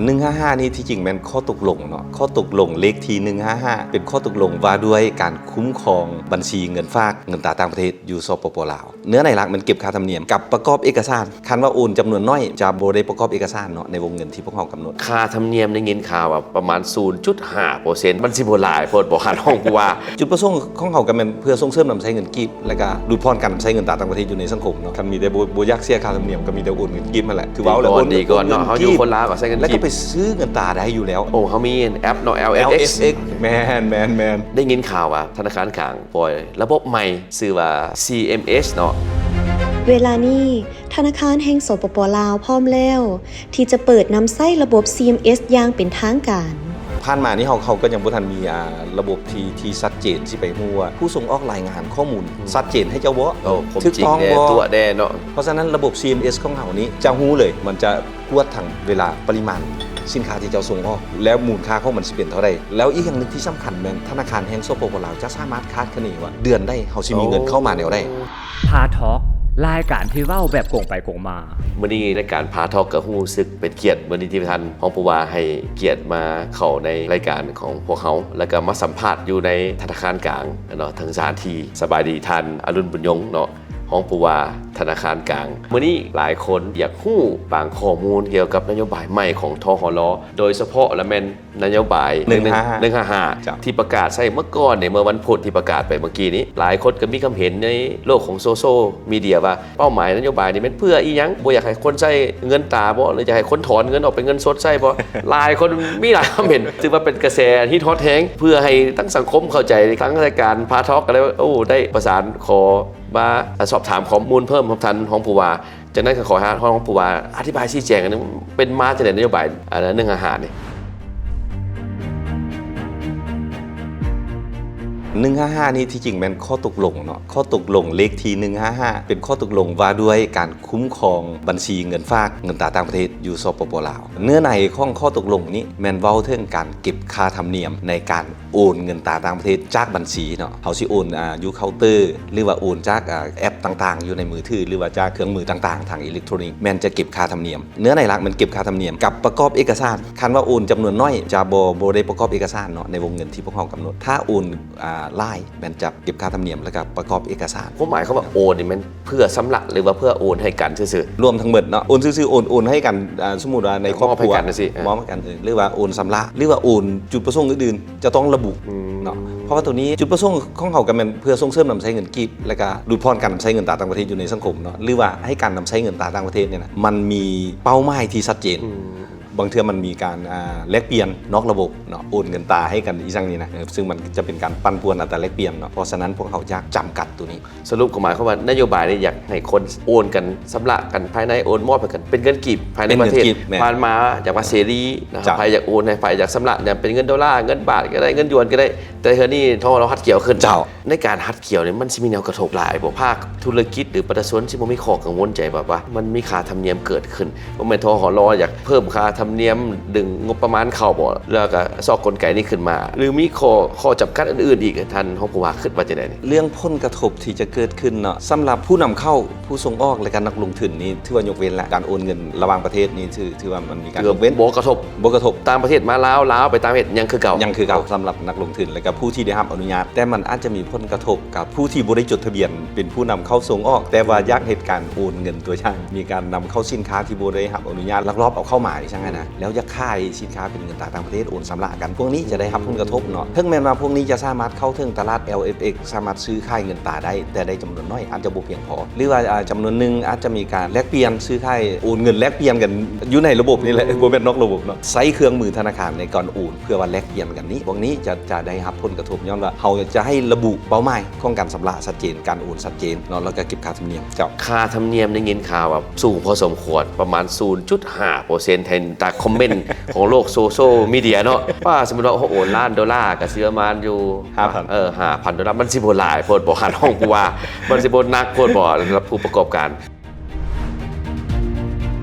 ໜຶ່ງຫ້າຫ້ານີ້ ທີ່ຈິງແມ່ນຂໍ້ຕົກລົງເນາະ, ຂໍ້ຕົກລົງເລກທີໜຶ່ງຫ້າຫ້າ ເປັນຂໍ້ຕົກລົງວ່າດ້ວຍການຄຸ້ມຄອງບັນຊີເງິນຝາກເງິນຕາຕ່າງປະເທດຢູ່ ສປປ ລາວ. ເນື້ອໃນຫຼັກແມ່ນເກັບຄ່າທຳນຽມກັບປະກອບເອກະສານ. ຄັນວ່າໂອນຈຳນວນໜ້ອຍ ຈະບໍ່ໄດ້ປະກອບເອກະສານເນາະ ໃນວົງເງິນທີ່ພວກເຮົາກຳນົດ. ຄ່າທຳນຽມໄດ້ຍິນຂ່າວວ່າປະມານສູນຈຸດຫ້າເປີເຊັນ ມັນຊິບໍ່ຫຼາຍໂພດບໍ່ ທ່ານຮອງຜູ້ວ່າ? ຈຸດປະສົງຂອງເຮົາກໍແມ່ນເພື່ອສົ່ງເສີມນຳໃຊ້ເງິນກີບ ແລະກະຫຼຸດຜ່ອນການນຳໃຊ້ເງິນຕາຕ່າງປະເທດຢູ່ໃນສັງຄົມເນາະ. ຄັນມີແຕ່ບໍ່ ບໍ່ຢາກເສຍຄ່າທຳນຽມ ກໍມີແຕ່ໂອນເງິນກີບຫັ້ນແຫຼະ. ຖືວ່າເອົາແລ້ວ ໂອນ ໂອນເງິນກີບ ມາແລ້ວກໍໄປຊື້ເງິນຕາໄດ້ຢູ່ແລ້ວ. ໂອ້ ເຮົາມີແອັບເນາະ ແອລເອັຟເອັກ ແມ່ນໆໆ. ໄດ້ຍິນຂ່າວວ່າທະນາຄານກາງປ່ອຍລະບົບໃໝ່ ຊື່ວ່າ ຊີເອັມເອັສ ເນາະ. ເວລານີ້ ທະນາຄານແຫ່ງ ສປປ ລາວ ພ້ອມແລ້ວ ທີ່ຈະເປີດນຳໃຊ້ລະບົບ ຊີເອັມເອັສ ຢ່າງເປັນທາງການ. ຜ່ານມານີ້ເຮົາ ເຮົາກໍຍັງບໍ່ທັນມີ ອ່າ ລະບົບທີ່ ທີ່ຊັດເຈນ ຊິໄປຮູ້ວ່າຜູ້ສົ່ງອອກລາຍງານຂໍ້ມູນ ອືມ ຊັດເຈນໃຫ້ເຈົ້າບໍ່? ໂອ້ ຄວາມຈິງແດ່ ຖືກຕ້ອງບໍ່? ຕົວະແດ່ເນາະ. ເພາະສະນັ້ນລະບົບ ຊີເອັມເອັສ ຂອງເຮົານີ້ຈະຮູ້ເລີຍ ມັນຈະກວດທັງເວລາ ປະລິມານສິນຄ້າທີ່ເຈົ້າສົ່ງອອກ ແລ້ວມູນຄ່າຂອງມັນຊິເປັນເທົ່າໃດ. ແລ້ວອີກຢ່າງໜຶ່ງທີ່ສຳຄັນແມ່ນ ທະນາຄານແຫ່ງ ສປປ ລາວ ຈະສາມາດຄາດຄະເນວ່າເດືອນໃດເຮົາຊິມີເງິນເຂົ້າມາແນວໃດ. ພາທອກ ລາຍການທີ່ເວົ້າແບບກົງໄປກົງມາ. ມື້ນີ້ລາຍການພາທອກກໍຮູ້ສຶກເປັນກຽດ ມື້ນີ້ທີ່ທ່ານຮອງຜູ້ວ່າໃຫ້ກຽດມາເຂົ້າໃນລາຍການຂອງພວກເຮົາ ແລ້ວກໍມາສຳພາດຢູ່ໃນທະນາຄານກາງເນາະ ທັງສະຖານທີ່. ສະບາຍດີທ່ານ ອະລຸນ ບຸນຍົງ ເນາະ ຮອງຜູ້ວ່າທະນາຄານກາງ. ມື້ນີ້ຫຼາຍຄົນຢາກຮູ້ບາງຂໍ້ມູນກ່ຽວກັບນະໂຍບາຍໃໝ່ຂອງ ທຫລ ໂດຍສະເພາະລະແມ່ນ ນະໂຍບາຍ ໜຶ່ງຫ້າຫ້າ ໜຶ່ງຫ້າຫ້າ ເຈົ້າ ທີ່ປະກາດໃຊ້ເມື່ອກ່ອນນີ້ ເມື່ອວັນພຸດທີ່ປະກາດໄປເມື່ອກີ້ນີ້ ຫຼາຍຄົນກໍມີຄຳເຫັນໃນໂລກຂອງໂຊຊຽວມີເດຍວ່າ ເປົ້າໝາຍນະໂຍບາຍນີ້ແມ່ນເພື່ອອີ່ຫຍັງ? ບໍ່ຢາກໃຫ້ຄົນໃຊ້ເງິນຕາບໍ່ ຫຼືຢາກໃຫ້ຄົນຖອນເງິນອອກເປັນເງິນສົດໃຊ້ບໍ່? ຫຼາຍຄົນມີຫຼາຍຄຳເຫັນ ຖືວ່າເປັນກະແສຮິດຮອດແຮງ ເພື່ອໃຫ້ທັງສັງຄົມເຂົ້າໃຈ ທັງລາຍການພາທອກກໍໄດ້ ໂອ້ ໄດ້ປະສານຂໍມາສອບຖາມຂໍ້ມູນເພີ່ມກັບທ່ານຮອງຜູ້ວ່າ. ຈັ່ງນັ້ນກໍຂໍໃຫ້ທ່ານຮອງຜູ້ວ່າອະທິບາຍຊີ້ແຈງ ເປັນມາຈັ່ງໃດ ນະໂຍບາຍ ອັນ ໜຶ່ງຫ້າຫ້ານີ້? ໜຶ່ງຫ້າຫ້ານີ້ ທີ່ຈິງແມ່ນຂໍ້ຕົກລົງເນາະ, ຂໍ້ຕົກລົງເລກທີໜຶ່ງຫ້າຫ້າ ເປັນຂໍ້ຕົກລົງວ່າດ້ວຍການຄຸ້ມຄອງບັນຊີເງິນຝາກເງິນຕາຕ່າງປະເທດຢູ່ ສປປ ລາວ. ເນື້ອໃນຂອງຂໍ້ຕົກລົງນີ້ແມ່ນເວົ້າເຖິງການເກັບຄ່າທຳນຽມໃນການ ໂອນເງິນຕາຕ່າງປະເທດຈາກບັນຊີເນາະ, ເຮົາຊິໂອນ ອ່າ ຢູ່ເຄົາເຕີ ຫຼືວ່າໂອນຈາກ ອ່າ ແອັບຕ່າງໆ ຢູ່ໃນມືຖື ຫຼືວ່າຈາກເຄື່ອງມືຕ່າງໆ ທາງອີເລັກໂທຣນິກ ແມ່ນຈະເກັບຄ່າທຳນຽມ. ເນື້ອໃນຫຼັກແມ່ນເກັບຄ່າທຳນຽມກັບປະກອບເອກະສານ. ຄັນວ່າໂອນຈຳນວນໜ້ອຍ ຈະບໍ່ ບໍ່ໄດ້ປະກອບເອກະສານເນາະ ໃນວົງເງິນທີ່ພວກເຮົາກຳນົດ. ຖ້າໂອນ ອ່າ ຫຼາຍ ແມ່ນຈະເກັບຄ່າທຳນຽມ ແລ້ວກໍປະກອບເອກະສານ. ຄວາມໝາຍຄຳວ່າໂອນນີ້ແມ່ນ ເພື່ອຊຳລະ ຫຼືວ່າເພື່ອໂອນໃຫ້ກັນຊື່ໆ? ລວມທັງໝົດເນາະ, ໂອນຊື່ໆ ໂອນ ໂອນໃຫ້ກັນ ອ່າ ສົມມຸດວ່າໃນຄອບຄົວ ມອບໃຫ້ກັນຈັ່ງຊີ້ ມອບໃຫ້ກັນ ຫຼືວ່າໂອນຊຳລະ ຫຼືວ່າໂອນຈຸດປະສົງອື່ນໆ ຈະຕ້ອງລະບຸ ອືມ ເນາະ. ເພາະວ່າໂຕນີ້ຈຸດປະສົງຂອງເຮົາກໍແມ່ນເພື່ອສົ່ງເສີມນຳໃຊ້ເງິນກີບ ແລ້ວກໍຫຼຸດຜ່ອນການນຳໃຊ້ເງິນຕາຕ່າງປະເທດຢູ່ໃນສັງຄົມເນາະ, ຫຼືວ່າໃຫ້ການນຳໃຊ້ເງິນຕາຕ່າງປະເທດນີ້ນະ ມັນມີເປົ້າໝາຍທີ່ຊັດເຈນ. ອືມ ບາງເທື່ອມັນມີການ ອ່າ ແລກປ່ຽນນອກລະບົບເນາະ, ໂອນເງິນຕາໃຫ້ກັນອີ່ຫຍັງນີ້ນະ, ເອີ ຊຶ່ງມັນຈະເປັນການປັ່ນປ່ວນອັດຕາແລກປ່ຽນເນາະ. ເພາະສະນັ້ນພວກເຮົາຢາກຈຳກັດໂຕນີ້. ສະຫຼຸບຄວາມໝາຍຄວາມວ່າ ນະໂຍບາຍນີ້ຢາກໃຫ້ຄົນໂອນກັນ ຊຳລະກັນພາຍໃນ, ໂອນມອບໃຫ້ກັນເປັນເງິນກີບພາຍໃນປະເທດ. ເປັນເງິນກີບ ແມ່ນ. ຜ່ານມາຢາກວ່າເສລີນະ, ເຈົ້າ. ໃຜຢາກໂອນໃຫ້ ໃຜຢາກຊຳລະ ເປັນເງິນໂດລາ, ເງິນບາດກໍໄດ້, ເງິນຢວນກໍໄດ້, ແຕ່ເທື່ອນີ້ທຫລ ຮັດກຽວຂຶ້ນ. ເຈົ້າ. ໃນການຮັດກຽວນີ້ ມັນຊິມີແນວກະທົບຫຼາຍບໍ່? ພາກທຸລະກິດ ຫຼື ປະຊາຊົນຊິບໍ່ມີຂໍ້ກັງວົນໃຈ ແບບວ່າມັນມີຄ່າທຳນຽມເກີດຂຶ້ນ, ບໍ່ແມ່ນ ທຫລ ຢາກເພີ່ມຄ່າທຳນຽມ ດຶງງົບປະມານເຂົ້າບໍ່? ແລ້ວກໍຊອກກົນໄກນີ້ຂຶ້ນມາ ຫຼື ມີຂໍ້ ຂໍ້ຈຳກັດອື່ນໆອີກ? ທ່ານຮອງຜູ້ວ່າຄິດວ່າຈັ່ງໃດນີ້? ເລື່ອງຜົນກະທົບທີ່ຈະເກີດຂຶ້ນເນາະ ສຳລັບຜູ້ນຳເຂົ້າ ຜູ້ສົ່ງອອກ ແລະ ກະນັກລົງທຶນນີ້ ຖືວ່າຍົກເວັ້ນແລ້ວ. ການໂອນເງິນລະຫວ່າງປະເທດນີ້ ຖື ຖືວ່າມັນມີການຍົກເວັ້ນ ບໍ່ກະທົບ ບໍ່ກະທົບ. ຕ່າງປະເທດມາລາວ ລາວໄປຕ່າງປະເທດຍັງຄືເກົ່າ ຍັງຄືເກົ່າ ສຳລັບນັກລົງທຶນ ແລະ ກະຜູ້ທີ່ໄດ້ຮັບອະນຸຍາດ. ແຕ່ມັນອາດຈະມີຜົນກະທົບກັບຜູ້ທີ່ບໍ່ໄດ້ຈົດທະບຽນເປັນຜູ້ນຳເຂົ້າສົ່ງອອກ ແຕ່ວ່າຢາກເຮັດການໂອນເງິນ ຕົວຢ່າງ ມີການນຳເຂົ້າສິນຄ້າທີ່ບໍ່ໄດ້ຮັບອະນຸຍາດ ລັກລອບເອົາເຂົ້າມາ ອີ່ຫຍັງຫັ້ນນະ ແລ້ວຢາກຂາຍສິນຄ້າເປັນເງິນຕາຕ່າງປະເທດ ໂອນຊຳລະກັນ. ພວກນີ້ຈະໄດ້ຮັບຜົນກະທົບເນາະ. ເຖິງແມ່ນວ່າພວກນີ້ຈະສາມາດເຂົ້າເຖິງຕະຫຼາດ ແອລເອັຟເອັກ ສາມາດຊື້ຂາຍເງິນຕາໄດ້ ແຕ່ໄດ້ຈຳນວນໜ້ອຍ ອາດຈະບໍ່ພຽງພໍ ຫຼືວ່າ ອ່າ ຈຳນວນໜຶ່ງອາດຈະມີການແລກປ່ຽນ ຊື້ຂາຍ ໂອນເງິນແລກປ່ຽນກັນຢູ່ໃນລະບົບນີ້ແຫຼະ ອືມ ບໍ່ແມ່ນນອກລະບົບເນາະ, ໃຊ້ເຄື່ອງມືທະນາຄານໃນການໂອນ ເພື່ອວ່າແລກປ່ຽນກັນນີ້. ພວກນີ້ຈະ ຈະໄດ້ຮັບຜົນກະທົບ ຍ້ອນວ່າເຮົາຈະໃຫ້ລະບຸເປົ້າໝາຍຂອງການຊຳລະຊັດເຈນ, ການໂອນຊັດເຈນເນາະ ແລ້ວກໍເກັບຄ່າທຳນຽມ. ເຈົ້າ. ຄ່າທຳນຽມໄດ້ຍິນຂ່າວວ່າສູງພໍສົມຄວນ ປະມານສູນຈຸດຫ້າເປີເຊັນ ໃນຕາມຄອມເມັນຂອງໂລກໂຊຊຽວມີເດຍເນາະ. ວ່າສົມມຸດວ່າເຮົາໂອນລ້ານໂດລາ ກໍຊິປະມານຢູ່ ຫ້າພັນ ເອີ ຫ້າພັນໂດລາ ມັນຊິບໍ່ຫຼາຍໂພດບໍ່ ທ່ານຮອງຜູ້ວ່າ? ມັນຊິບໍ່ໜັກໂພດບໍ່ ສຳລັບຜູ້ປະກອບການ?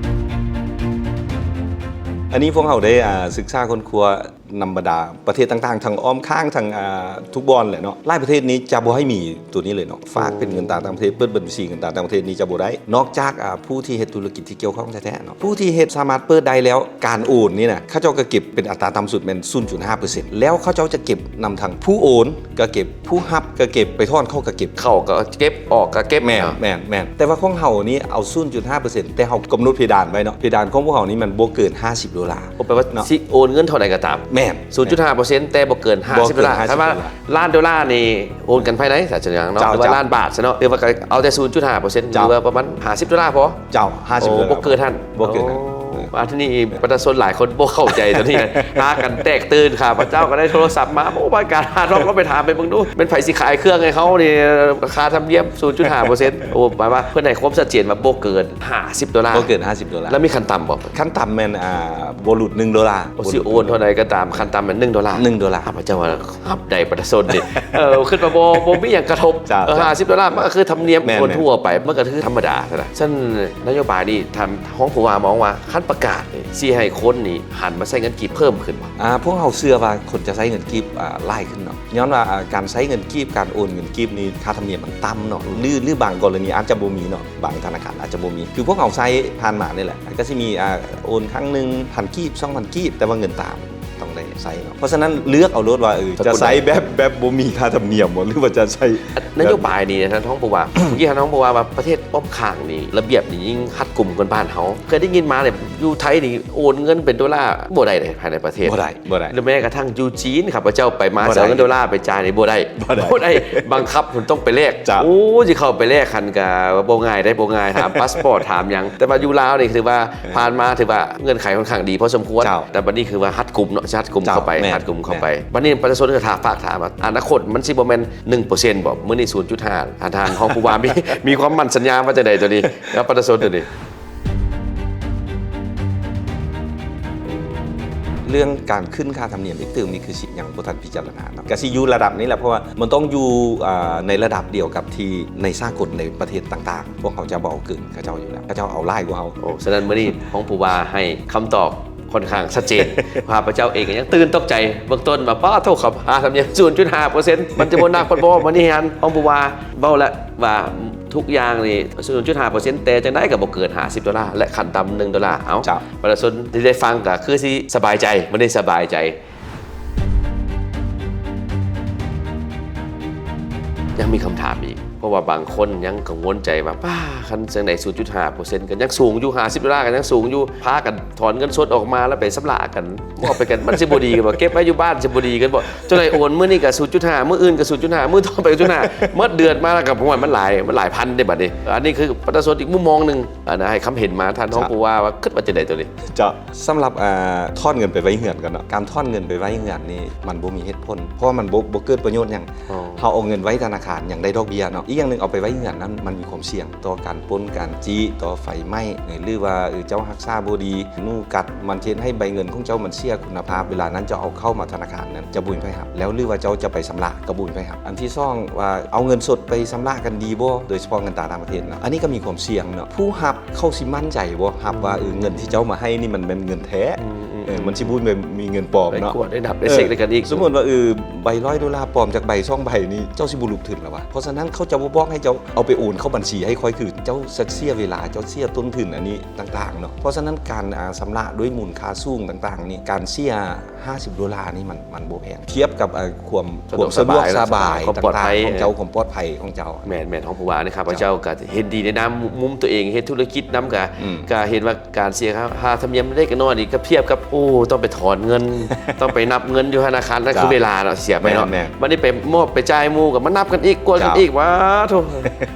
ອັນນີ້ພວກເຮົາໄດ້ ອ່າ ສຶກສາຄົ້ນຄວ້າ ນຳບັນດາປະເທດຕ່າງໆ ທັງອ້ອມຂ້າງ ທັງ ອ່າ ທຸກບ່ອນແຫຼະເນາະ. ຫຼາຍປະເທດນີ້ຈະບໍ່ໃຫ້ມີຕົວນີ້ເລີຍເນາະ. ຝາກເປັນເງິນຕາຕ່າງປະເທດ ເປີດບັນຊີເງິນຕາຕ່າງປະເທດນີ້ຈະບໍ່ໄດ້ ນອກຈາກ ອ່າ ຜູ້ທີ່ເຮັດທຸລະກິດທີ່ກ່ຽວຂ້ອງແທ້ໆເນາະ. ຜູ້ທີ່ເຮັດສາມາດເປີດໄດ້ແລ້ວ ການໂອນນີ້ນະ ເຂົາເຈົ້າກໍເກັບເປັນອັດຕາຕ່ຳສຸດແມ່ນສູນຈຸດຫ້າເປີເຊັນ ແລ້ວເຂົາເຈົ້າຈະເກັບນຳທັງຜູ້ໂອນກໍເກັບ ຜູ້ຮັບກໍເກັບ ໄປຖອນເຂົ້າກໍເກັບ ເຂົ້າກໍເກັບ ອອກກໍເກັບ. ແມ່ນ ແມ່ນ ແມ່ນ. ແຕ່ວ່າຂອງເຮົານີ້ເອົາສູນຈຸດຫ້າເປີເຊັນ ແຕ່ເຮົາກຳນົດເພດານໄວ້ເນາະ. ເພດານຂອງພວກເຮົານີ້ມັນບໍ່ເກີນຫ້າສິບໂດລາ. ໂອ້ ແປວ່າ ເນາະ ຊິໂອນເງິນເທົ່າໃດກໍຕາມ ແມ່ນ ສູນຈຸດຫ້າເປີເຊັນ ແຕ່ບໍ່ເກີນຫ້າສິບໂດລາ. ບໍ່ເກີນຫ້າສິບໂດລາ. ຖ້າວ່າລ້ານໂດລານີ້ໂອນກັນພາຍໃນ ສາຈະຫຍັງເນາະ ເຈົ້າ ຫຼືວ່າລ້ານບາດຊະເນາະ ຫຼືວ່າກໍເອົາແຕ່ສູນຈຸດຫ້າເປີເຊັນ ເຈົ້າ ຫຼືວ່າປະມານຫ້າສິບໂດລາພໍ. ເຈົ້າ ຫ້າສິບໂດລາ ບໍ່ເກີນຫັ້ນ ບໍ່ເກີນຫັ້ນ. ໂອ້ ເອີ ອັນນີ້ປະຊາຊົນຫຼາຍຄົນບໍ່ເຂົ້າໃຈຕົວນີ້ ພາກັນແຕກຕື່ນ. ຂ້າພະເຈົ້າກໍໄດ້ໂທລະສັບມາ ໂອ້ ບ້ານການ ລອງໄປຖາມໄປເບິ່ງດູ ແມ່ນໃຜຊິຂາຍເຄື່ອງໃຫ້ເຮົານີ້ ຄ່າທຳນຽມສູນຈຸດຫ້າເປີເຊັນ. ໂອ້ ໝາຍວ່າເພິ່ນໃຫ້ຄວາມຊັດເຈນວ່າບໍ່ເກີນຫ້າສິບໂດລາ ບໍ່ເກີນຫ້າສິບໂດລາ. ແລ້ວມີຂັ້ນຕ່ຳບໍ່? ຂັ້ນຕ່ຳແມ່ນ ອ່າ ບໍ່ຫຼຸດໜຶ່ງໂດລາ. ໂອ້ ຊິໂອນເທົ່າໃດກໍຕາມ ຂັ້ນຕ່ຳແມ່ນໜຶ່ງໂດລາ ໜຶ່ງໂດລາ. ຂ້າພະເຈົ້າວ່າຮັບໄດ້ປະຊາຊົນນີ້ ເອີ ຄິດວ່າບໍ່ ບໍ່ມີຫຍັງກະທົບ. ເຈົ້າ ເອີ ເຈົ້າ ຫ້າສິບໂດລາ ມັນກໍຄືທຳນຽມ ແມ່ນໆ ຄົນທົ່ວໄປ ມັນກໍຄືທຳມະດາຊັ້ນນະ. ຊັ້ນນະໂຍບາຍນີ້ ທ່ານຮອງຜູ້ວ່າມອງວ່າ ຄັນປະກາດນີ້ ຊິໃຫ້ຄົນນີ້ຫັນມາໃຊ້ເງິນກີບເພີ່ມຂຶ້ນບໍ່? ອ່າ ພວກເຮົາເຊື່ອວ່າຄົນຈະໃຊ້ເງິນກີບ ອ່າ ຫຼາຍຂຶ້ນເນາະ ຍ້ອນວ່າ ອ່າ ການໃຊ້ເງິນກີບ ການໂອນເງິນກີບນີ້ ຄ່າທຳນຽມມັນຕ່ຳເນາະ ຫຼື ຫຼືບາງກໍລະນີອາດຈະບໍ່ມີເນາະ ບາງທະນາຄານອາດຈະບໍ່ມີ. ຄືພວກເຮົາໃຊ້ຜ່ານມານີ້ແຫຼະ ກໍຊິມີ ອ່າ ໂອນຄັ້ງໜຶ່ງພັນກີບ ສອງພັນກີບ ແຕ່ວ່າເງິນຕາ ຕ້ອງໄດ້ໃຊ້ເນາະ. ເພາະສະນັ້ນເລືອກເອົາໂລດວ່າ ເອີ ຈະໃຊ້ແບບ ແບບບໍ່ມີຄ່າທຳນຽມບໍ່ ຫຼືວ່າຈະໃຊ້ ນະໂຍບາຍນີ້ນະ ທ່ານຮອງຜູ້ວ່າ ເມື່ອກີ້ທ່ານຮອງຜູ້ວ່າວ່າ ປະເທດອ້ອມຂ້າງນີ້ ລະບຽບນີ້ຍິ່ງຮັດກຸມກວ່າບ້ານເຮົາ. ເຄີຍໄດ້ຍິນມາເລີຍ ຢູ່ໄທນີ້ໂອນເງິນເປັນໂດລາບໍ່ໄດ້ເດ້ ພາຍໃນປະເທດ ບໍ່ໄດ້ ບໍ່ໄດ້. ຫຼືແມ້ກະທັ່ງຢູ່ຈີນ ຂ້າພະເຈົ້າໄປມາ ບໍ່ໄດ້ ຊິເອົາເງິນໂດລາໄປຈ່າຍນີ້ບໍ່ໄດ້ ບໍ່ໄດ້ ບໍ່ໄດ້ ບັງຄັບ ຕ້ອງໄປແລກ. ເຈົ້າ ໂອ້ ຊິເຂົ້າໄປແລກຫັ້ນກະບໍ່ງ່າຍເດ້ ບໍ່ງ່າຍ ຖາມພາສປອດ ຖາມຫຍັງ. ແຕ່ວ່າຢູ່ລາວນີ້ຖືວ່າ ເອີ ຜ່ານມາຖືວ່າເງື່ອນໄຂຂ້ອນຂ້າງດີພໍສົມຄວນ. ເຈົ້າ ແຕ່ບັດນີ້ຄືວ່າຮັດກຸມເນາະ ຊິຮັດກຸມເຂົ້າໄປ ເຈົ້າ ແມ່ນ ຮັດກຸມເຂົ້າໄປ. ແມ່ນ ບັດນີ້ປະຊາຊົນກໍຖ້າ ຝາກຖາມວ່າ ອະນາຄົດມັນຊິບໍ່ແມ່ນໜຶ່ງເປີເຊັນບໍ່? ມື້ນີ້ສູນຈຸດຫ້າ ທ່ານຮອງຜູ້ວ່າມີ ມີຄວາມໝັ້ນສັນຍາວ່າຈັ່ງໃດຕົວນີ້ ກັບປະຊາຊົນຕົວນີ້? ເລື່ອງການຂຶ້ນຄ່າທຳນຽມອີກຕື່ມນີ້ ຄືຊິຍັງບໍ່ທັນພິຈາລະນາເນາະ ກະຊິຢູ່ລະດັບນີ້ແຫຼະ ເພາະວ່າມັນຕ້ອງຢູ່ ອ່າ ໃນລະດັບດຽວກັບທີ່ໃນສາກົນ ໃນປະເທດຕ່າງໆ. ພວກເຮົາຈະບໍ່ເອົາເກີນເຂົາເຈົ້າຢູ່ແລ້ວ ເຂົາເຈົ້າເອົາຫຼາຍກວ່າເຮົາ. ໂອ້ ສະນັ້ນມື້ນີ້ຮອງຜູ້ວ່າໃຫ້ຄຳຕອບຄ່ອນຂ້າງຊັດເຈນ ຂ້າພະເຈົ້າເອງກໍຍັງຕື່ນຕົກໃຈເບື້ອງຕົ້ນວ່າ ປ້າໂທ້ ຄ່າທຳນຽມສູນຈຸດຫ້າເປີເຊັນ ມັນຈະບໍ່ໜັກໂພດບໍ່? ມື້ນີ້ຫັ້ນຮອງຜູ້ວ່າເວົ້າແລ້ວວ່າ ທຸກຢ່າງນີ້ສູນຈຸດຫ້າເປີເຊັນ ແຕ່ຈັ່ງໃດກໍບໍ່ເກີນຫ້າສິບໂດລາ ແລະ ຂັ້ນຕ່ຳໜຶ່ງໂດລາ. ເອົ້າ ເຈົ້າ ປະຊາຊົນທີ່ໄດ້ຟັງກໍຄືຊິສະບາຍໃຈ ມື້ນີ້ສະບາຍໃຈ. ຍັງມີຄຳຖາມອີກ ເພາະວ່າບາງຄົນຍັງກັງວົນໃຈວ່າ ປ້າ ຄັນຈັ່ງໃດສູນຈຸດຫ້າເປີເຊັນກໍຍັງສູງຢູ່ ຫ້າສິບໂດລາກໍຍັງສູງຢູ່ ພາກັນຖອນເງິນສົດອອກມາແລ້ວໄປຊຳລະກັນ ບໍ່ເອົາໄປກັນ ມັນຊິບໍ່ດີກັນບໍ່? ເກັບໄວ້ຢູ່ບ້ານຊິບໍ່ດີກັນບໍ່? ຈັ່ງໃດໂອນມື້ນີ້ກໍສູນຈຸດຫ້າ ມື້ອື່ນກໍສູນຈຸດຫ້າ ມື້ຕໍ່ໄປກໍສູນຈຸດຫ້າ ໝົດເດືອນມາແລ້ວກໍ ໂອ້ຍ ມັນຫຼາຍ ມັນຫຼາຍພັນເດ້ບັດນີ້. ອັນນີ້ຄືປະຊາຊົນອີກມຸມມອງໜຶ່ງ ອັນນັ້ນໃຫ້ຄຳເຫັນມາ ທ່ານຮອງຜູ້ວ່າ ວ່າຄິດວ່າຈັ່ງໃດຕົວນີ້? ເຈົ້າ ສຳລັບ ອ່າ ຖອນເງິນໄປໄວ້ເຮືອນກ່ອນເນາະ ການຖອນເງິນໄປໄວ້ເຮືອນນີ້ມັນບໍ່ມີເຫດຜົນ ເພາະວ່າມັນບໍ່ ບໍ່ເກີດປະໂຫຍດຫຍັງ. ເຮົາເອົາເງິນໄວ້ທະນາຄານຍັງໄດ້ດອກເບ້ຍເນາະ ອີກຢ່າງໜຶ່ງເອົາໄປໄວ້ເຮືອນນັ້ນມັນມີຄວາມສ່ຽງຕໍ່ການປຸ້ນການຈີ້ ຕໍ່ໄຟໄໝ້ ຫຼືວ່າ ເອີ ເຈົ້າຮັກສາບໍ່ດີ ໜູກັດ ມັນຈະເຮັດໃຫ້ໃບເງິນຂອງເຈົ້າມັນເສຍຄຸນນະພາບ ເວລານັ້ນເຈົ້າເອົາເຂົ້າມາທະນາຄານນັ້ນຈະບໍ່ມີໃຜຮັບ ແລ້ວ ຫຼືວ່າເຈົ້າຈະໄປຊຳລະກໍບໍ່ມີໃຜຮັບ. ອັນທີສອງວ່າ ເອົາເງິນສົດໄປຊຳລະກັນດີບໍ່? ໂດຍສະເພາະເງິນຕາຕ່າງປະເທດເນາະ ອັນນີ້ກໍມີຄວາມສ່ຽງເນາະ ຜູ້ຮັບ ເຂົາຊິໝັ້ນໃຈບໍ່ ຮັບວ່າ ເອີ ເງິນທີ່ເຈົ້າມາໃຫ້ນີ້ມັນແມ່ນເງິນແທ້ ມັນຊິບໍ່ແມ່ນມີເງິນປອມເນາະ ໄດ້ກວດໄດ້ນັບໄດ້ເຊັກນຳກັນອີກ. ສົມມຸດວ່າ ເອີ ໃບຮ້ອຍໂດລາປອມຈັກໃບ ສອງໃບນີ້ ເຈົ້າຊິບໍ່ລຸກທຶນແລ້ວວະ. ເພາະສະນັ້ນເຂົາຈະບໍ່ບອກໃຫ້ເຈົ້າເອົາໄປໂອນເຂົ້າບັນຊີໃຫ້ຂ້ອຍຄືນ ເຈົ້າຈະເສຍເວລາ ເຈົ້າເສຍຕົ້ນທຶນອັນນີ້ຕ່າງໆເນາະ. ເພາະສະນັ້ນການ ອ່າ ຊຳລະດ້ວຍມູນຄ່າສູງຕ່າງໆນີ້ ການເສຍຫ້າສິບໂດລານີ້ມັນ ມັນບໍ່ແພງ ທຽບກັບ ເອີ ຄວາມ ຄວາມສະດວກສະບາຍ ຄວາມປອດໄພຂອງເຈົ້າ ຄວາມປອດໄພຂອງເຈົ້າ. ແມ່ນໆ ຮອງຜູ້ວ່າ ຂ້າພະເຈົ້າກໍເຫັນດີໃນນາມມຸມຕົວເອງ ເຮັດທຸລະກິດນຳ ກໍ ກໍເຫັນວ່າການເສຍຄ່າ ຄ່າທຳນຽມເລັກນ້ອຍນີ້ ກໍທຽບກັບ ໂອ້ ຕ້ອງໄປຖອນເງິນ ຕ້ອງໄປນັບເງິນຢູ່ທະນາຄານ ນັ້ນຄືເວລາເນາະ ເສຍໄປເນາະ. ບັດນີ້ໄປມອບໄປຈ່າຍໝູ່ ກໍມານັບກັນອີກ ກວດກັນອີກ ວ້າໂທ້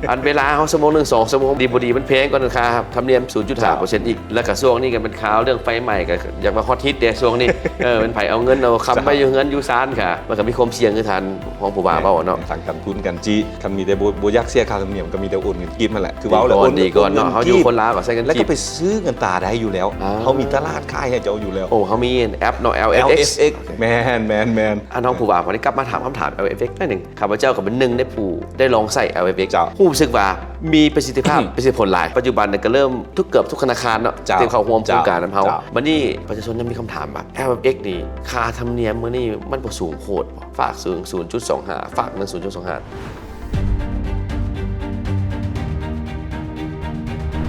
ອັນເວລາເຮົາຊົ່ວໂມງໜຶ່ງ ສອງຊົ່ວໂມງ ດີບໍ່ດີ ມັນແພງກວ່າຄ່າທຳນຽມສູນຈຸດຫ້າເປີເຊັນອີກ. ແລ້ວກໍຊ່ວງນີ້ກໍເປັນຂ່າວເລື່ອງໄຟໄໝ້ ກໍຢາກວ່າຮອດຮິດແດ່ຊ່ວງນີ້ ເອີ ເປັນໃຜເອົາເງິນເອົາຄຳໄວ້ຢູ່ເຮືອນຢູ່ຊານກະ ມັນກໍມີຄວາມສ່ຽງຄືທ່ານຮອງຜູ້ວ່າເວົ້າເນາະ ທັງການປຸ້ນການຈີ້. ຄັນມີແຕ່ບໍ່ ບໍ່ຢາກເສຍຄ່າທຳນຽມ ກໍມີແຕ່ໂອນເງິນກີບຫັ້ນແຫຼະ ຄືເວົ້າແລ້ວ ໂອນເງິນກີບ ເນາະ ເຮົາຢູ່ຄົນລາວກໍໃຊ້ເງິນກີບ ແລ້ວກໍໄປຊື້ເງິນຕາໄດ້ຢູ່ແລ້ວ ເຮົາມີຕະຫຼາດຂາຍໃຫ້ເຈົ້າຢູ່ແລ້ວ. ໂອ້ ເຮົາມີແອັບເນາະ ແອລເອັຟເອັກ ແມ່ນໆໆ. ອັນຮອງຜູ້ວ່າ ວັນນີ້ກັບມາຖາມຄຳຖາມ ແອລເອັຟເອັກ ໜ້ອຍໜຶ່ງ ຂ້າພະເຈົ້າກໍເປັນໜຶ່ງໃນຜູ້ໄດ້ລອງໃຊ້ ແອລເອັຟເອັກ ຮູ້ສຶກວ່າມີປະສິດທິ ຄັບ ອືມ ມີຜົນຫຼາຍ. ປັດຈຸບັນນີ້ກໍເລີ່ມທຸກ ເກືອບທຸກທະນາຄານເນາະ ເຈົ້າ ທີ່ເຂົ້າຮ່ວມໂຄງການນຳເຮົາ. ເຈົ້າ ບັດນີ້ປະຊາຊົນຍັງມີຄຳຖາມວ່າ ແອລເອັຟເອັກ ນີ້ ຄ່າທຳນຽມມື້ນີ້ມັນບໍ່ສູງໂພດບໍ? ຝາກສູງ ສູນຈຸດສອງຫ້າ ຝາກເງິນ ສູນຈຸດສອງຫ້າ.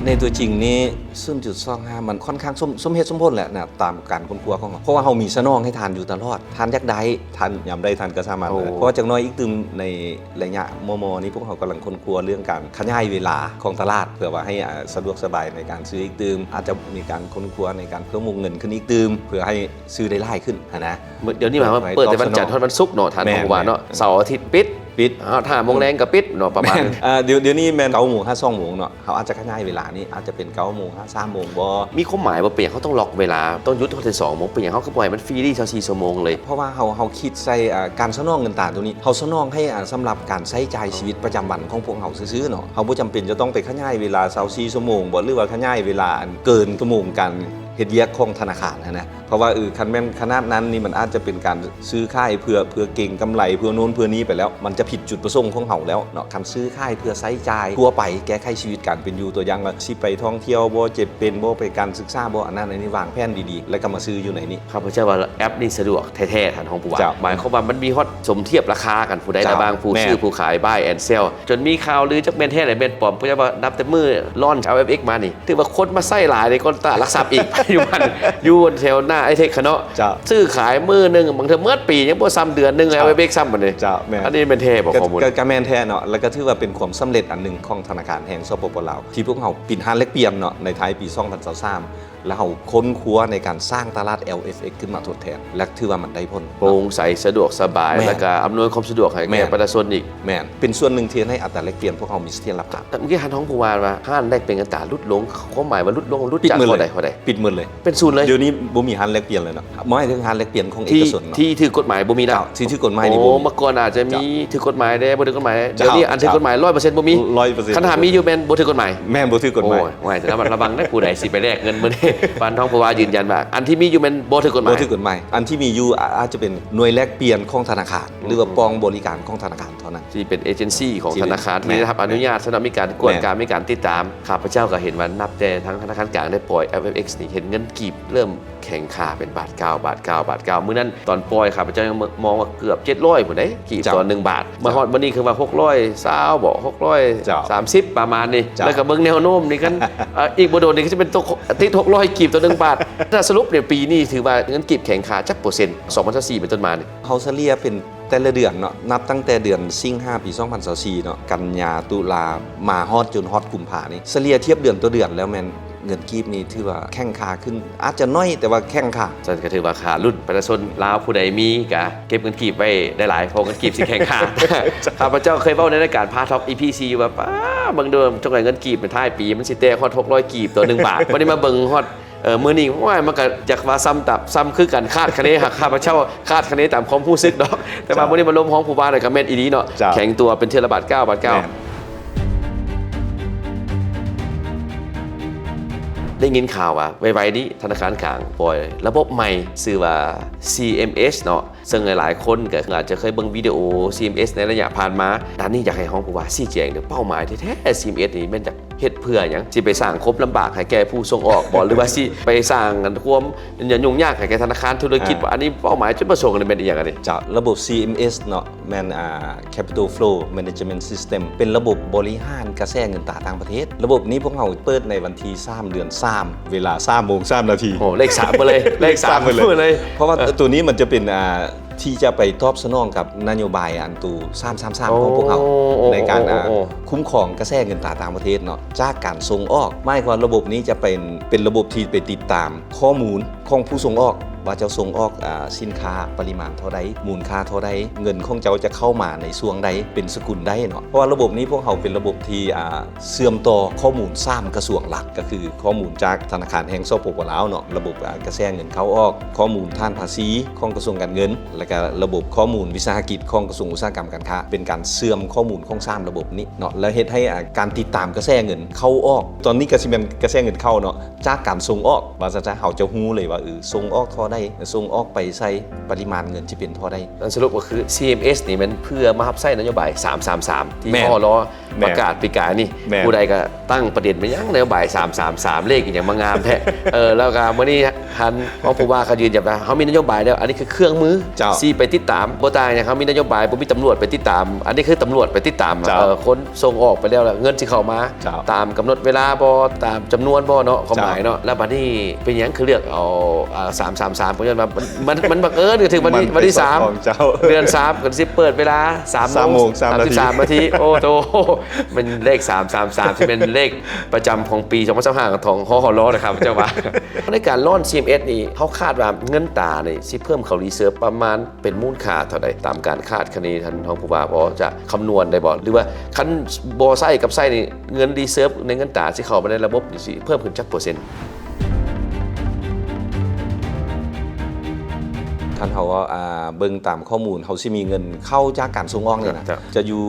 ໃນຕົວຈິງນີ້ ສູນຈຸດສອງຫ້າ ມັນຄ່ອນຂ້າງສົມ ສົມເຫດສົມຜົນແຫຼະນະ ຕາມການຄົ້ນຄວ້າຂອງເຮົາ ເພາະວ່າເຮົາມີສະໜອງໃຫ້ທ່ານຢູ່ຕະຫຼອດ ທ່ານຢາກໄດ້ ທ່ານຍາມໃດທ່ານກໍສາມາດ ໂອ້ ເລີຍ ເພາະວ່າຈັກໜ້ອຍອີກຕື່ມໃນໄລຍະມໍ່ໆນີ້ ພວກເຮົາກຳລັງຄົ້ນຄວ້າເລື່ອງການຂະຫຍາຍເວລາຂອງຕະຫຼາດ ເພື່ອວ່າໃຫ້ ອາ ສະດວກສະບາຍໃນການຊື້ອີກຕື່ມ ອາດຈະມີການຄົ້ນຄວ້າໃນການເພີ່ມວົງເງິນຂຶ້ນອີກຕື່ມ ເພື່ອໃຫ້ຊື້ໄດ້ຫຼາຍຂຶ້ນຫັ້ນນະ. ດຽວນີ້ມາເປີດແຕ່ວັນຈັນຮອດວັນສຸກເນາະ ທ່ານ ແມ່ນ ເພາະວ່າເນາະ ແມ່ນ ເສົາອາທິດປິດ ປິດ ຮອດຫ້າໂມງແລງກໍປິດເນາະ ປະມານ ດຽວນີ້ແມ່ນເກົ້າໂມງຫາສອງໂມງເນາະ ເຮົາອາດຈະຂະຫຍາຍເວລານີ້ ອາດຈະເປັນເກົ້າໂມງຫາສາມໂມງບໍ່? ມີຄວາມໝາຍບໍ່ ເປັນຫຍັງເຮົາຕ້ອງລັອກເວລາ ຕ້ອງຢຸດຮອດແຕ່ສອງໂມງ ເປັນຫຍັງເຮົາຄືບໍ່ໃຫ້ມັນຟຣີລີ້ຊາວສີ່ຊົ່ວໂມງເລີຍ? ເພາະວ່າເຮົາ ເຮົາຄິດໃສ່ ອາ ການສະໜອງເງິນຕາຕົວນີ້ ເຮົາສະໜອງໃຫ້ ອາ ສຳລັບການໃຊ້ຈ່າຍຊີວິດປະຈຳວັນຂອງພວກເຮົາຊື່ໆເນາະ ເຮົາບໍ່ຈຳເປັນຈະຕ້ອງໄປຂະຫຍາຍເວລາຊາວສີ່ຊົ່ວໂມງບໍ່ ຫຼືວ່າຂະຫຍາຍເວລາອັນເກີນຊົ່ວໂມງການເຮັດວຽກຂອງທະນາຄານຫັ້ນນະ. ເພາະວ່າ ເອີ ຄັນແມ່ນຂະໜາດນັ້ນນີ້ ມັນອາດຈະເປັນການຊື້ຂາຍເພື່ອ ເພື່ອເກັງກຳໄລ ເພື່ອໂນ່ນເພື່ອນີ້ໄປແລ້ວ ມັນຈະຜິດຈຸດປະສົງຂອງເຮົາແລ້ວເນາະ. ຄັນຊື້ຂາຍເພື່ອໃຊ້ຈ່າຍທົ່ວໄປ ແກ້ໄຂຊີວິດການເປັນຢູ່ ຕົວຢ່າງວ່າຊິໄປທ່ອງທ່ຽວບໍ່ ເຈັບເປັນບໍ່ ໄປການສຶກສາບໍ່ ອັນນັ້ນອັນນີ້ວາງແຜນດີໆ ແລ້ວກໍມາຊື້ຢູ່ໃນນີ້. ຂ້າພະເຈົ້າວ່າແອັບນີ້ສະດວກແທ້ໆ ທ່ານຮອງຜູ້ວ່າ ເຈົ້າ ໝາຍຄວາມວ່າມັນມີຮອດສົມທຽບລາຄາກັນ ຜູ້ໃດ ເຈົ້າ ລະຫວ່າງຜູ້ ແມ່ນ ຊື້ຜູ້ຂາຍ buy and sell ຈົນມີຂ່າວລືຈັກແມ່ນແທ້ແລະແມ່ນປອມ ເພາະວ່ານັບແຕ່ມື້ລອນ ແອລເອັຟເອັກ ມານີ້ ຖືວ່າຄົນມາໃຊ້ຫຼາຍໃນການຕະຫຼາດຫຼັກຊັບອີກ ຢູ່ບ້ານ ຢູ່ແຖວໜ້າໄອເທັກຫັ້ນເນາະ ເຈົ້າ ຊື້ຂາຍມື້ໜຶ່ງ ບາງເທື່ອໝົດປີຍັງບໍ່ຊ້ຳເດືອນໜຶ່ງ ເຈົ້າ ແອລເອັຟເອັກ ຊ້ຳບັດນີ້ ເຈົ້າ ແມ່ນ ອັນນີ້ແມ່ນແທ້ບໍ່ ກໍ ຂໍ້ມູນ? ກໍ ກໍແມ່ນແທ້ເນາະ ແລ້ວກໍຖືວ່າເປັນຄວາມສຳເລັດອັນໜຶ່ງຂອງທະນາຄານແຫ່ງ ສປປ ລາວ ທີ່ພວກເຮົາປິດຮ້ານແລກປ່ຽນເນາະ ໃນທ້າຍປີສອງພັນຊາວສາມ ແລ້ວເຮົາຄົ້ນຄວ້າໃນການສ້າງຕະຫຼາດ ແອລເອັຟເອັກ ຂຶ້ນມາທົດແທນ ແລະ ຖືວ່າມັນໄດ້ຜົນ ໂປ່ງໃສ ສະດວກສະບາຍ ແມ່ນ ແລ້ວກໍອຳນວຍຄວາມສະດວກໃຫ້ແກ່ ແມ່ນ ປະຊາຊົນອີກ ແມ່ນ ເປັນສ່ວນໜຶ່ງທີ່ເຮັດໃຫ້ອັດຕາແລກປ່ຽນພວກເຮົາມີສະຖຽນລະພາບ. ເມື່ອກີ້ທ່ານຮອງຜູ້ວ່າວ່າຮ້ານແລກປ່ຽນເງິນຕາຫຼຸດລົງ ຄວາມໝາຍວ່າຫຼຸດລົງ ຫຼຸດຈາກຂໍ້ໃດ ຂໍ້ໃດ? ປິດໝົດເລີຍ ປິດໝົດເລີຍ ເປັນສູນເລີຍ ດຽວນີ້ບໍ່ມີຮ້ານແລກປ່ຽນເລີຍເນາະ ໝາຍເຖິງຮ້ານແລກປ່ຽນຂອງເອກະຊົນເນາະ ທີ່ຖືກກົດໝາຍບໍ່ມີແລ້ວ ເຈົ້າ ທີ່ຖືກກົດໝາຍນີ້ ໂອ້ ບໍ່ມີ ເມື່ອກ່ອນອາດຈະມີ ເຈົ້າ ຖືກກົດໝາຍແດ່ ບໍ່ຖືກກົດໝາຍ ເຈົ້າ ດຽວນີ້ອັນຖືກກົດໝາຍ ເຈົ້າ ຮ້ອຍເປີເຊັນບໍ່ມີ ຮ້ອຍເປີເຊັນ ຄັນຖ້າມີຢູ່ແມ່ນບໍ່ຖືກກົດໝາຍ ແມ່ນບໍ່ຖືກກົດໝາຍ ໂອ້ຍ ຕ້ອງລະວັງເດີ ຜູ້ໃດຊິໄປແລກເງິນມື້ນີ້ ທ່ານຮອງຜູ້ວ່າຢືນຢັນວ່າ ອັນທີ່ມີຢູ່ແມ່ນບໍ່ຖືກກົດໝາຍ ບໍ່ຖືກກົດໝາຍ ອັນທີ່ມີຢູ່ອາດຈະເປັນໜ່ວຍແລກປ່ຽນຂອງທະນາຄານ ຫຼືວ່າ ອືມ ປອງບໍລິການຂອງທະນາຄານເທົ່ານັ້ນ ທີ່ເປັນເອເຈນຊີຂອງທະນາຄານ ທີ່ໄດ້ຮັບອະນຸຍາດ ສະນັ້ນມີການກວດກາ ແມ່ນ ມີການຕິດຕາມ. ຂ້າພະເຈົ້າກໍເຫັນວ່ານັບແຕ່ທາງທະນາຄານກາງໄດ້ປ່ອຍ ແອລເອັຟເອັກ ນີ້ ເຫັນເງິນກີບເລີ່ມແຂງຄ່າເປັນບາດເກົ່າ ບາດເກົ່າ ບາດເກົ່າ ມື້ນັ້ນຕອນປ່ອຍ ຂ້າພະເຈົ້າຍັງມ- ມອງວ່າເກືອບເຈັດຮ້ອຍພຸ້ນເດ້ ກີບ ເຈົ້າ ຕໍ່ໜຶ່ງບາດ ມາຮອດມື້ນີ້ຄືວ່າຫົກຮ້ອຍຊາວບໍ ຫົກຮ້ອຍສາມສິບ ເຈົ້າ ປະມານນີ້ ເຈົ້າ ແລ້ວກໍເບິ່ງແນວໂນ້ມນີ້ກັນ ເອີ ອີກບໍ່ດົນນີ້ກໍຈະເປັນຕົກ ຕິດຫົກຮ້ອຍກີບຕໍ່ໜຶ່ງບາດ ຖ້າສະຫຼຸບນີ້ ປີນີ້ຖືວ່າເງິນກີບແຂງຄ່າຈັກເປີເຊັນ ສອງພັນຊາວສີ່ເປັນຕົ້ນມານີ້? ເຮົາສະເລ່ຍເປັນແຕ່ລະເດືອນເນາະ ນັບຕັ້ງແຕ່ເດືອນສິງຫາປີສອງພັນຊາວສີ່ເນາະ ກັນຍາ ຕຸລາ ມາຮອດຈົນຮອດກຸມພານີ້ ສະເລ່ຍທຽບເດືອນຕໍ່ເດືອນແລ້ວແມ່ນເງິນກີບນີ້ຖືວ່າແຂງຄ່າຂຶ້ນ ອາດຈະໜ້ອຍແຕ່ວ່າແຂງຄ່າ. ຊັ້ນກໍຖືວ່າຂ້າລຸ້ນປະຊາຊົນລາວຜູ້ໃດມີກະເກັບເງິນກີບໄວ້ໄດ້ຫຼາຍ ເພາະເງິນກີບຊິແຂງຄ່າ. ຂ້າພະເຈົ້າເຄີຍເວົ້າໃນລາຍການພາທອກ ອີ ພີ ສີ່ ວ່າ ປ້າ ເບິ່ງເດີ ຈັ່ງໃດເງິນກີບທ້າຍປີມັນຊິແຕະຮອດຫົກຮ້ອຍກີບຕໍ່ໜຶ່ງບາດ ບັດນີ້ມາເບິ່ງຮອດ ເອີ ມື້ນີ້ ໂອ້ຍ ມັນກໍຢາກວ່າຊ້ຳຕັບຊ້ຳຄືກັນ ຄາດຄະເນ ຫາກຂ້າພະເຈົ້າຄາດຄະເນຕາມຄວາມຮູ້ສຶກດອກ ແຕ່ວ່າ ເຈົ້າ ມື້ນີ້ມາລົມຮອງຜູ້ວ່າແລ້ວກໍແມ່ນອີ່ຫຼີເນາະ ເຈົ້າ ແຂງຕົວເປັນເທື່ອລະບາດເກົ້າ ບາດເກົ້າ ແມ່ນ ໄດ້ຍິນຂ່າວວ່າໄວໆນີ້ທະນາຄານກາງປ່ອຍລະບົບໃໝ່ ຊື່ວ່າ ຊີເອັມເອັສ ເນາະ ເຊິ່ງຫຼາຍໆຄົນກໍອາດຈະເຄີຍເບິ່ງວິດີໂອ ຊີເອັມເອັສ ໃນໄລຍະຜ່ານມາ. ດ້ານນີ້ຢາກໃຫ້ຮອງຜູ້ວ່າຊີ້ແຈງເດີ້ ເປົ້າໝາຍແທ້ໆ ຊີເອັມເອັສ ນີ້ແມ່ນຢາກເຮັດເພື່ອຫຍັງ? ຊິໄປສ້າງຄວາມລຳບາກໃຫ້ແກ່ຜູ້ສົ່ງອອກບໍ ຫຼືວ່າຊິໄປສ້າງອັນຄວາມຫຍຸ້ງຍາກໃຫ້ແກ່ທະນາຄານທຸລະກິດບໍ? ອ່າ ອັນນີ້ເປົ້າໝາຍຈຸດປະສົງນີ້ແມ່ນອີ່ຫຍັງອັນນີ້? ເຈົ້າ ລະບົບ ຊີເອັມເອັສ ເນາະ ແມ່ນ ອ່າ Capital Flow Management System ເປັນລະບົບບໍລິຫານກະແສເງິນຕາຕ່າງປະເທດ. ລະບົບນີ້ພວກເຮົາເປີດໃນວັນທີສາມ ເດືອນສາມ ເວລາສາມໂມງສາມນາທີ. ໂອ້ ເລກສາມເບິດເລີຍ ເລກສາມເບິດເລີຍ ເພາະວ່າ ເອີ ໂຕນີ້ມັນຈະເປັນ ອ່າ ທີ່ຈະໄປຕອບສະໜອງກັບນະໂຍບາຍອັນໂຕ ສາມສາມສາມ ຂອງພວກເຮົາ ໂອ້ ໃນການ ໂອ້ ອ່າ ໂອ້ ຄຸ້ມຄອງກະແສເງິນຕາຕ່າງປະເທດເນາະ ຈາກການສົ່ງອອກ. ໝາຍຄວາມວ່າລະບົບນີ້ຈະເປັນ ເປັນລະບົບທີ່ໄປຕິດຕາມຂໍ້ມູນຂອງຜູ້ສົ່ງອອກ ວ່າເຈົ້າສົ່ງອອກ ອ່າ ສິນຄ້າປະລິມານເທົ່າໃດ ມູນຄ່າເທົ່າໃດ ເງິນຂອງເຈົ້າຈະເຂົ້າມາໃນຊ່ວງໃດ ເປັນສະກຸນໃດເນາະ. ເພາະວ່າລະບົບນີ້ພວກເຮົາເປັນລະບົບທີ່ ອ່າ ເຊື່ອມຕໍ່ຂໍ້ມູນສາມກະຊວງຫຼັກ ກໍຄືຂໍ້ມູນຈາກທະນາຄານແຫ່ງ ສປປ ລາວ ເນາະ ລະບົບ ອ່າ ກະແສເງິນເຂົ້າອອກ ຂໍ້ມູນຖານພາສີຂອງກະຊວງການເງິນ ແລ້ວກະລະບົບຂໍ້ມູນວິສາຫະກິດຂອງກະຊວງອຸດສາຫະກຳການຄ້າ ເປັນການເຊື່ອມຂໍ້ມູນຂອງສາມລະບົບນີ້ເນາະ ແລ້ວເຮັດໃຫ້ ອ່າ ການຕິດຕາມກະແສເງິນເຂົ້າອອກ ຕອນນີ້ກະຊິແມ່ນກະແສເງິນເຂົ້າເນາະ ຈາກການສົ່ງອອກ ວ່າຊັ້ນຊະ ເຮົາຈະຮູ້ເລີຍວ່າ ເອີ ສົ່ງອອກທໍ່ໃດ ສົ່ງອອກໄປໃສ ປະລິມານເງິນຊິເປັນເທົ່າໃດ. ອັນສະຫຼຸບກໍຄື ຊີເອັມເອັສ ນີ້ແມ່ນເພື່ອມາຮັບໃຊ້ນະໂຍບາຍສາມສາມສາມ ທີ່ ແມ່ນ ຮລ ແມ່ນ ປະກາດປີກາຍນີ້. ແມ່ນ. ຜູ້ໃດກໍຕັ້ງປະເດັນໄປຫຍັງນະໂຍບາຍສາມສາມສາມ ເລກອີຫຍັງມາງາມແທ້. ເອີ ແລ້ວກໍມື້ນີ້ທ່ານຮອງຜູ້ວ່າກໍຢືນຢັນວ່າ ເຮົາມີນະໂຍບາຍແລ້ວ ອັນນີ້ຄືເຄື່ອງມື ເຈົ້າ ຊິໄປຕິດຕາມ. ບໍ່ຕ່າງຫຍັງ ເຮົາມີນະໂຍບາຍ ບໍ່ມີຕຳຫຼວດໄປຕິດຕາມ ອັນນີ້ຄືຕຳຫຼວດໄປຕິດຕາມ ເຈົ້າ ເອີ ຄົນ ສົ່ງອອກໄປແລ້ວ ແລ້ວເງິນຊິເຂົ້າມາ ເຈົ້າ ຕາມກຳນົດເວລາບໍ່ ຕາມຈຳນວນບໍ່ເນາະ ຄວາມໝາຍເນາະ. ເຈົ້າ ແລ້ວບັດນີ້ເປັນຫຍັງຄືເລືອກເອົາ ອ່າ ສາມສາມສາມ ເພາະວ່າມັນ ມັນ ມັນບັງເອີນກໍຖືກວັນທີ ວັນທີສາມ ເດືອນສາມ ກໍຊິເປີດເວລາສາມໂມງ ສາມໂມງສາມນາທີ ສາມໂມງສາມນາທີ. ໂອ້ໂຕ ແມ່ນເລກສາມສາມສາມ ທີ່ແມ່ນເລກປະຈຳຂອງປີສອງພັນຊາວຫ້າ ຂອງ ຮຮລ ນະຄັບ ເຈົ້າວ່າ. ໃນການລອນ ຊີເອັມເອັສ ນີ້ ເຮົາຄາດວ່າເງິນຕານີ້ຊິເພີ່ມເຂົ້າ reserve ປະມານ ເປັນມູນຄ່າເທົ່າໃດ ຕາມການຄາດຄະເນ ທ່ານຮອງຜູ້ວ່າພໍຈະຄຳນວນໄດ້ບໍ່ ຫຼືວ່າຄັນບໍ່ໃຊ້ກັບໃຊ້ນີ້ ເງິນ reserve ໃນເງິນຕາຊິເຂົ້າມາໃນລະບົບນີ້ຊິເພີ່ມຂຶ້ນຈັກເປີເຊັນ? ຄັນເຮົາ ອ່າ ເບິ່ງຕາມຂໍ້ມູນ ເຮົາຊິມີເງິນເຂົ້າຈາກການສົ່ງອອກນີ້ນະ ຈະຢູ່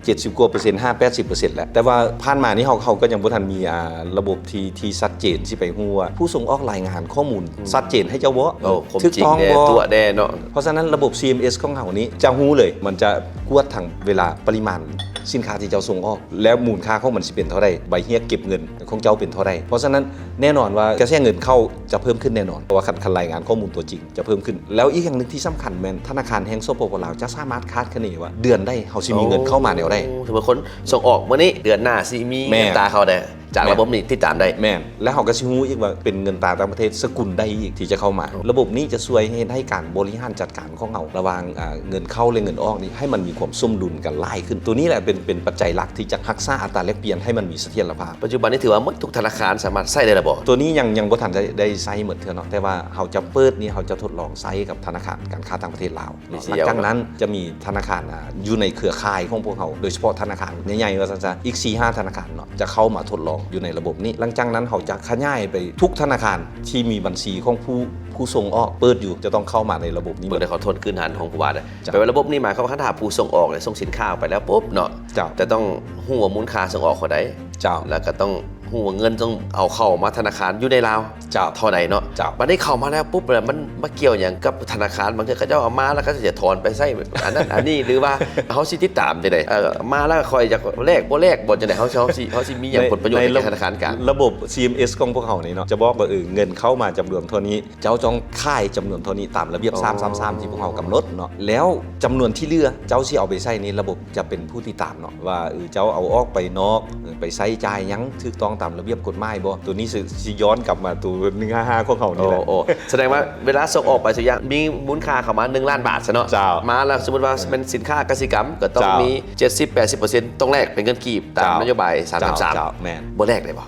ເຈັດສິບກວ່າເປີເຊັນ ຫາ ແປດສິບເປີເຊັນແຫຼະ. ແຕ່ວ່າຜ່ານມານີ້ເຮົາ ເຮົາກໍຍັງບໍ່ທັນມີ ອ່າ ລະບົບທີ່ ທີ່ຊັດເຈນ ຊິໄປຮູ້ວ່າຜູ້ສົ່ງອອກລາຍງານຂໍ້ມູນ ອືມ ຊັດເຈນໃຫ້ເຈົ້າບໍ່ ໂອ້ ຄວາມຈິງແດ່ ຖືກຕ້ອງບໍ່ ຕົວະແດ່ເນາະ. ເພາະສະນັ້ນລະບົບ ຊີເອັມເອັສ ຂອງເຮົານີ້ຈະຮູ້ເລີຍ ມັນຈະກວດທັງເວລາ ປະລິມານສິນຄ້າທີ່ເຈົ້າສົ່ງອອກ ແລ້ວມູນຄ່າຂອງມັນຊິເປັນເທົ່າໃດ ໃບຮຽກເກັບເງິນຂອງເຈົ້າເປັນເທົ່າໃດ. ເພາະສະນັ້ນແນ່ນອນວ່າກະແສເງິນເຂົ້າຈະເພີ່ມຂຶ້ນແນ່ນອນ ເພາະວ່າຄັນ ຄັນລາຍງານຂໍ້ມູນຕົວຈິງ ຈະເພີ່ມຂຶ້ນ. ແລ້ວອີກຢ່າງໜຶ່ງທີ່ສຳຄັນແມ່ນ ທະນາຄານແຫ່ງ ສປປ ລາວ ຈະສາມາດຄາດຄະເນວ່າເດືອນໃດເຮົາຊິມີເງິນເຂົ້າມາແນວໃດ. ໂອ້ ສົມມຸດຄົນສົ່ງອອກມື້ນີ້ ເດືອນໜ້າຊິມີ ແມ່ນ ເງິນຕາເຂົ້າແດ່ ຈາກ ແມ່ນ ລະບົບນີ້ຕິດຕາມໄດ້. ແມ່ນ. ແລ້ວເຮົາກໍຊິຮູ້ອີກວ່າເປັນເງິນຕາຕ່າງປະເທດສະກຸນໃດອີກທີ່ຈະເຂົ້າມາ. ໂອ້ ລະບົບນີ້ຈະຊ່ວຍເຮັດໃຫ້ການບໍລິຫານຈັດການຂອງເຮົາ ລະຫວ່າງ ອ່າ ເງິນເຂົ້າ ແລະ ເງິນອອກນີ້ ໃຫ້ມັນມີຄວາມສົມດຸນກັນຫຼາຍຂຶ້ນ. ຕົວນີ້ແຫຼະເປັນ ເປັນປັດໄຈຫຼັກທີ່ຈະຮັກສາອັດຕາແລກປ່ຽນໃຫ້ມັນມີສະຖຽນລະພາບ. ປັດຈຸບັນນີ້ຖືວ່າໝົດທຸກທະນາຄານສາມາດໃຊ້ໄດ້ແລ້ວບໍ່? ຕົວນີ້ຍັງ ຍັງບໍ່ທັນໄດ້ ໄດ້ໃຊ້ໝົດເທື່ອເນາະ ແຕ່ວ່າເຮົາຈະເປີດນີ້ ເຮົາຈະທົດລອງໃຊ້ກັບທະນາຄານການຄ້າຕ່າງປະເທດລາວເນາະ. ຫຼັງຈາກນັ້ນຈະມີທະນາຄານ ອ່າ ຢູ່ໃນເຄືອຂ່າຍຂອງພວກເຮົາ ໂດຍສະເພາະທະນາຄານໃຫຍ່ໆ ວ່າຊັ້ນຊະ ອີກສີ່ຫ້າທະນາຄານເນາະ ຈະເຂົ້າມາທົດລອງຢູ່ໃນລະບົບນີ້. ຫຼັງຈາກນັ້ນເຮົາຈະຂະຫຍາຍໄປທຸກທະນາຄານທີ່ມີບັນຊີຂອງຜູ້ ຜູ້ສົ່ງອອກເປີດຢູ່ ຈະຕ້ອງເຂົ້າມາໃນລະບົບນີ້. ເບິ່ງໄດ້ຂໍໂທດຄືນທ່ານຮອງຜູ້ວ່າເດ້. ເຈົ້າ. ແປວ່າລະບົບນີ້ໝາຍຄວາມວ່າ ຄັນຖ້າຜູ້ສົ່ງອອກ ສົ່ງສິນຄ້າອອກໄປແລ້ວປຸບເນາະ ເຈົ້າ ຈະຕ້ອງຮູ້ວ່າມູນຄ່າສົ່ງອອກເທົ່າໃດ. ເຈົ້າ. ແລ້ວກໍຕ້ອງຮູ້ວ່າເງິນຕ້ອງເອົາເຂົ້າມາທະນາຄານຢູ່ໃນລາວ ເຈົ້າ ເທົ່າໃດເນາະ. ເຈົ້າ. ບັດນີ້ເຂົ້າມາແລ້ວປຸບ ແລ້ວມັນມາກ່ຽວຫຍັງກັບທະນາຄານ? ບາງເທື່ອເຂົາເຈົ້າເອົາມາແລ້ວເຂົາຊິຖອນໄປໃຊ້ອັນນັ້ນອັນນີ້ ຫຼືວ່າເຮົາຊິຕິດຕາມຈັ່ງໃດ? ເອີ ມາແລ້ວຂ້ອຍຢາກແລກບໍ່ແລກບໍ່ ຈັ່ງໃດ? ເຮົາ ເຮົາຊິ ເຮົາຊິມີຫຍັງ ໃນ ຜົນປະໂຫຍດໃນ ໃນ ໃນທະນາຄານກາງ ລະບົບ ຊີເອັມເອັສ ຂອງພວກເຮົານີ້ເນາະ ຈະບອກວ່າ ເອີ ເງິນເຂົ້າມາຈຳນວນເທົ່ານີ້ ເຈົ້າຕ້ອງຂາຍຈຳນວນເທົ່ານີ້ຕາມລະບຽບ ໂອ້ ສາມສາມສາມ ທີ່ພວກເຮົາກຳນົດເນາະ. ແລ້ວຈຳນວນທີ່ເຫຼືອເຈົ້າຊິເອົາໄປໃຊ້ນີ້ ລະບົບຈະເປັນຜູ້ຕິດຕາມເນາະ ວ່າ ເອີ ເຈົ້າເອົາອອກໄປນອກ ເອີ ໄປໃຊ້ຈ່າຍຫຍັງຖືກຕ້ອງຕາມລະບຽບກົດໝາຍບໍ່. ຕົວນີ້ຊິ ຊິຍ້ອນກັບມາຕົວ ໜຶ່ງຫ້າຫ້າ ຂອງເຮົານີ້ແຫຼະ. ໂອ້ ໂອ້ ສະແດງວ່າເວລາສົ່ງອອກໄປ ສົມມຸດວ່າມີມູນຄ່າເຂົ້າມາ ໜຶ່ງລ້ານບາດຊະເນາະ. ເຈົ້າ. ມາແລ້ວສົມມຸດວ່າ ເອີ ແມ່ນສິນຄ້າກະສິກຳ ກໍຕ້ອງ ເຈົ້າ ມີ ເຈັດສິບແປດສິບເປີເຊັນ ຕ້ອງແລກເປັນເງິນກີບຕາມ ເຈົ້າ ນະໂຍບາຍ ສາມສາມສາມ. ເຈົ້າ ເຈົ້າ ແມ່ນ. ບໍ່ແລກໄດ້ບໍ່?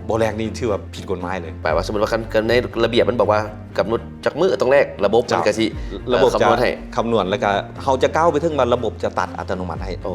ບໍ່ແລກນີ້ຖືວ່າຜິດກົດໝາຍເລີຍ. ແປວ່າສົມມຸດວ່າ ຄັນ ຄັນໃນລະບຽບມັນບອກວ່າກຳນົດຈັກມື້ຕ້ອງແລກ ລະບົບມັນ ເຈົ້າ ກະຊິ ລະບົບ ເອີ ຄຳນວນໃຫ້ ຄຳນວນ ແລ້ວກະເຮົາຈະກ້າວໄປເຖິງວ່າລະບົບຈະຕັດອັດຕະໂນມັດໃຫ້. ໂອ້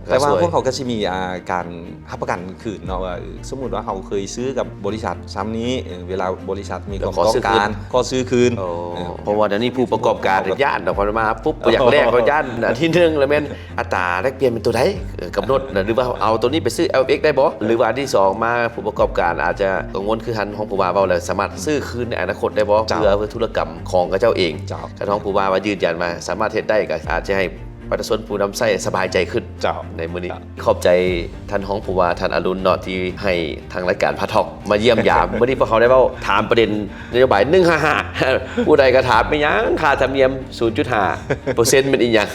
ແຕ່ວ່າ ກະຊ່ວຍ ພວກເຮົາກະຊິມີ ອ່າ ການຮັບປະກັນຄືນເນາະ ວ່າ ເອີ ສົມມຸດວ່າເຮົາເຄີຍຊື້ກັບບໍລິສັດຊ່ຳນີ້ ເອີ ເວລາບໍລິສັດມີຄວາມຕ້ອງການ ຂໍຊື້ຄືນ. ໂອ້ ເອີ ເພາະວ່າດຽວນີ້ຜູ້ປະກອບການຢ້ານເນາະ ເພາະວ່າມາປຸບບໍ່ຢາກແລກ ເພາະຢ້ານ ອັນທີໜຶ່ງ ແລ້ວແມ່ນ ອັດຕາແລກປ່ຽນເປັນຕົວໃດ ເອີ ກຳນົດນະ ຫຼືວ່າເອົາຕົວນີ້ໄປຊື້ ແອລເອັຟເອັກ ໄດ້ບໍ່? ຫຼືວ່າອັນທີສອງມາ ຜູ້ປະກອບການອາດຈະກັງວົນ ຄືທ່ານຮອງຜູ້ວ່າເວົ້າແລ້ວ ສາມາດຊື້ຄືນໃນອະນາຄົດໄດ້ບໍ່? ເຈົ້າ. ເພື່ອ ເພື່ອທຸລະກຳຂອງເຂົາເຈົ້າເອງ. ເຈົ້າ. ທ່ານຮອງຜູ້ວ່າວ່າຢືນຢັນວ່າສາມາດເຮັດໄດ້ ກໍອາດຈະໃຫ້ປະຊາຊົນຜູ້ນຳໃຊ້ສະບາຍໃຈຂຶ້ນ. ເຈົ້າ. ໃນມື້ນີ້ ເຈົ້າ. ຂອບໃຈທ່ານຮອງຜູ້ວ່າ ທ່ານອະລຸນເນາະ ທີ່ໃຫ້ທາງລາຍການພາທອກມາຢ້ຽມຢາມ. ມື້ນີ້ພວກເຮົາໄດ້ເວົ້າຖາມປະເດັນນະໂຍບາຍ ໜຶ່ງຫ້າຫ້າ ຜູ້ໃດກໍຖາມ ແມ່ນຫຍັງຄ່າທຳນຽມ ສູນຈຸດຫ້າເປີເຊັນ ແມ່ນອີຫຍັງ?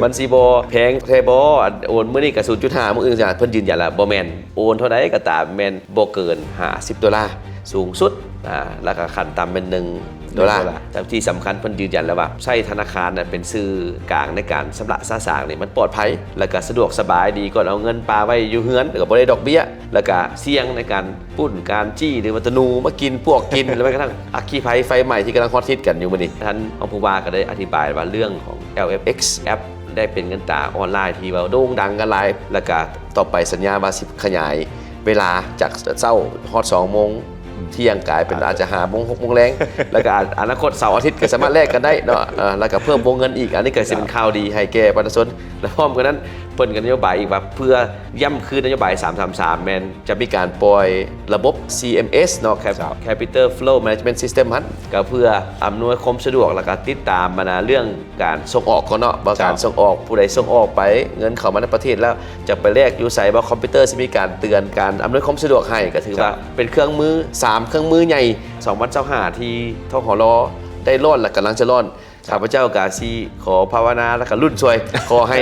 ມັນຊິບໍ່ແພງແທ້ບໍ່? ອັນໂອນມື້ນີ້ກໍ ສູນຈຸດຫ້າ ມື້ອື່ນ ເພິ່ນຢືນຢັນແລ້ວ ບໍ່ແມ່ນ ໂອນເທົ່າໃດກໍຕາມ ແມ່ນບໍ່ເກີນຫ້າສິບໂດລາ ສູງສຸດ ອ່າ ແລ້ວກໍຂັ້ນຕ່ຳແມ່ນໜຶ່ງໂດລາ. ໜຶ່ງໂດລາ. ແຕ່ທີ່ສຳຄັນ ເພິ່ນຢືນຢັນແລ້ວວ່າ ໃຊ້ທະນາຄານນັ້ນເປັນສື່ກາງໃນການຊຳລະສະສາງນີ້ ມັນປອດໄພ ແລ້ວກໍສະດວກສະບາຍ ດີກວ່າເອົາເງິນປະໄວ້ຢູ່ເຮືອນ ແລ້ວກໍບໍ່ໄດ້ດອກເບ້ຍ ແລ້ວກະສ່ຽງໃນການປຸ້ນການຈີ້ ຫຼືວ່າຕະໜູມາກິນ ປວກກິນ ຫຼືແມ້ກະທັ່ງອັກຄີໄພໄຟໄໝ້ທີ່ກຳລັງຮອດຮິດກັນຢູ່ມື້ນີ້. ທ່ານຮອງຜູ້ວ່າກໍໄດ້ອະທິບາຍວ່າເລື່ອງຂອງ ແອລເອັຟເອັກ ແອັບ ໄດ້ເປັນເງິນຕາອອນລາຍທີ່ວ່າໂດ່ງດັງກັນຫຼາຍ ແລ້ວກະຕໍ່ໄປສັນຍາວ່າຊິຂະຫຍາຍເວລາຈາກເຊົ້າຮອດສອງໂມງ ອືມ ທ່ຽງ ກາຍເປັນ ອາດຈະ ອາດຈະຫ້າໂມງ ຫົກໂມງແລງ ແລ້ວກະອະນາຄົດເສົາອາທິດກໍສາມາດແລກກັນໄດ້ເນາະ ເອີ ແລ້ວກະເພີ່ມວົງເງິນອີກ ອັນນີ້ກໍຊິເປັນ ເຈົ້າ ຂ່າວດີໃຫ້ແກ່ປະຊາຊົນ ແລະ ພ້ອມກັນນັ້ນ ເພິ່ນກໍນະໂຍບາຍອີກວ່າ ເພື່ອຢ້ຳຄືນນະໂຍບາຍສາມສາມສາມ ແມ່ນຈະມີການປ່ອຍລະບົບ CMS ເນາະ Cap- ເຈົ້າ Capital Flow Management System ຫັ້ນ ກໍເພື່ອອຳນວຍຄວາມສະດວກ ແລ້ວກໍຕິດຕາມບັນດາເລື່ອງການສົ່ງອອກກ່ອນເນາະ ວ່າ ເຈົ້າ ການສົ່ງອອກ ຜູ້ໃດສົ່ງອອກໄປ ເງິນເຂົ້າມາໃນປະເທດແລ້ວ ຈະໄປແລກຢູ່ໃສ ບໍ່ຄອມພິວເຕີຊິມີການເຕືອນ ການອຳນວຍຄວາມສະດວກໃຫ້ ກໍຖືວ່າ ເຈົ້າ ເປັນເຄື່ອງມື ສາມເຄື່ອງມືໃຫຍ່ ສອງພັນຊາວຫ້າ ທີ່ ທຫລ ໄດ້ລ້ອນ ແລະ ກຳລັງຈະລ້ອນ ຂ້າພະເຈົ້າກະຊິຂໍພາວະນາ ແລ້ວກະລຸ້ນຊ່ວຍ ຂໍໃຫ້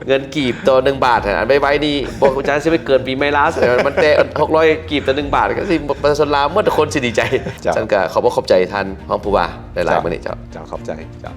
ເງິນກີບຕໍ່ໜຶ່ງບາດ ອັນໄວໆນີ້ ບໍ່ຮູ້ຈັກຊິໄປເກີນປີໃໝ່ລາວ ມັນແຕະຫົກຮ້ອຍກີບຕໍ່ໜຶ່ງບາດ ກໍຊິປະຊາຊົນລາວໝົດທຸກຄົນຊິດີໃຈ. ເຈົ້າ ຊັ້ນກະຂອບອົກຂອບໃຈທ່ານຮອງຜູ້ວ່າຫຼາຍໆມື້ນີ້ເຈົ້າ. ເຈົ້າ ຂອບໃຈເຈົ້າ.